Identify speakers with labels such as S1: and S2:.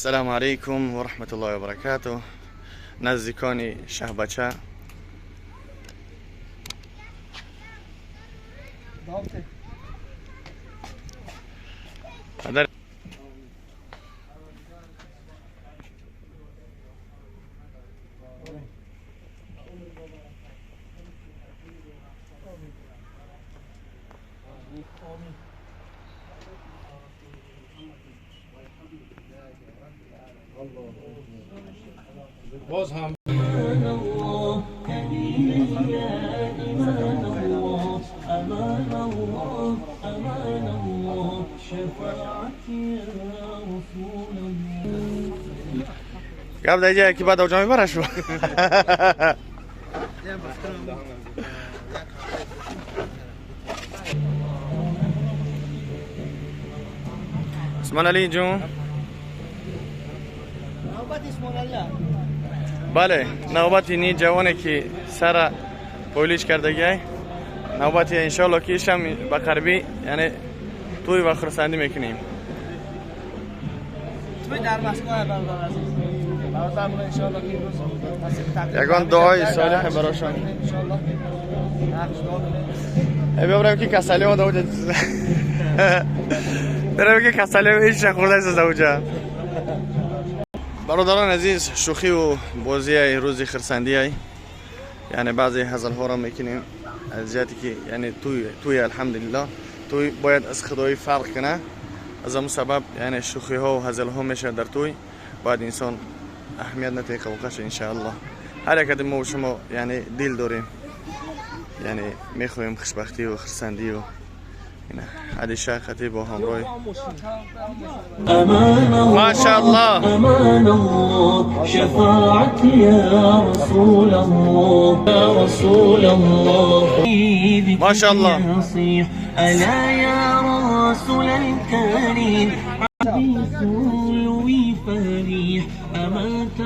S1: السلام علیکم و رحمت الله و برکاته. نزدیکان شهبچه.
S2: باز هم
S3: الله نبي يا إيمان الله أمان الله أمان الله شفاعتي يا رسول الله.
S1: گپ در که بعد اوجا میبره شو. عثمان علی جون، بله، نوبت اینی جوانه که سر پولیش کردگی، نوبت انشالله که ایشم به قربی یعنی توی و خرسندی میکنیم.
S4: توی در مسکو برادر عزیز، برادر انشالله که امروز
S1: یگان دعای صالح براشان
S4: انشالله نقش دعا کنیم.
S1: ای بریم که کسالی ها دوجه بریم که کسالی ها ایش خورده است دوجه. برادران عزیز، شوخی و بازی روزی خرسندی ای، یعنی بعضی هزل ها را میکنیم از جهتی که یعنی توی الحمدلله توی باید از خدایی فرق کنه، از اون سبب یعنی شوخی ها و هزل ها میشه در توی، باید انسان اهمیت نده قوقش. انشاءالله هر یک ما و شما یعنی دل داریم، یعنی میخوایم خوشبختی و خرسندی و حدیث خطی با همراه.
S3: أمان الله.
S1: ماشاءالله.
S3: أمان الله شفاعتي يا رسول الله يا رسول الله.
S1: ما شاء الله.
S3: ألا يا رسول الكريم.